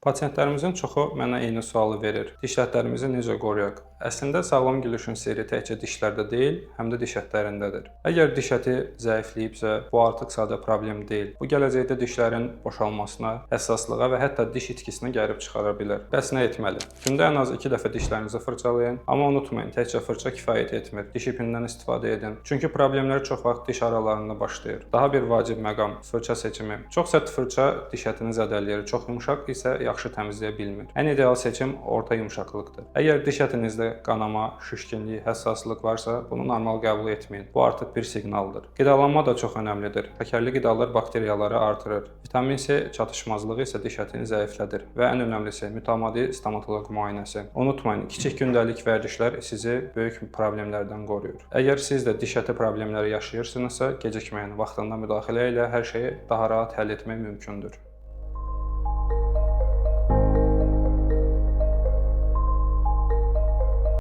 Pasientlərimizin çoxu mənə eyni sualı verir: Diş ətlərimizi necə qoruyaq? Əslində sağlam gülüşün sirri təkcə dişlərdə deyil, həm də diş ətlərindədir. Əgər diş əti zəifləyibsə, bu artıq sadə problem deyil. Bu gələcəkdə dişlərin boşalmasına, həssaslığa və hətta diş itkisinə gəlib çıxara bilər. Bəs nə etməli? Gündə ən az 2 dəfə dişlərinizi fırçalayın, amma unutmayın, təkcə fırça kifayət etmir. Diş ipindən istifadə edin. Çünki problemlər çox vaxt diş aralarında başlayır. Daha bir vacib məqam: fırça seçimi. Çox sərt fırça diş ətini zədələyir, çox yumşaq isə yaxşı təmizləyə bilmir. Ən ideal seçim orta yumşaqlıqdır. Əgər diş ətinizdə qanama, şişkinlik, həssaslıq varsa, bunu normal qəbul etməyin. Bu artıq bir siqnaldır. Qidalanma da çox önəmlidir. Şəkərli qidalar bakteriyaları artırır. Vitamin C çatışmazlığı isə diş ətini zəiflədir və ən önəmlisi, mütəmadi stomatoloq müayinəsi. Unutmayın, kiçik gündəlik vərdişlər sizi böyük problemlərdən qoruyur. Əgər siz də diş əti problemləri yaşayırsınızsa, gecikməyin, vaxtında müdaxilə ilə hər şeyi daha rahat həll etmək mümkündür.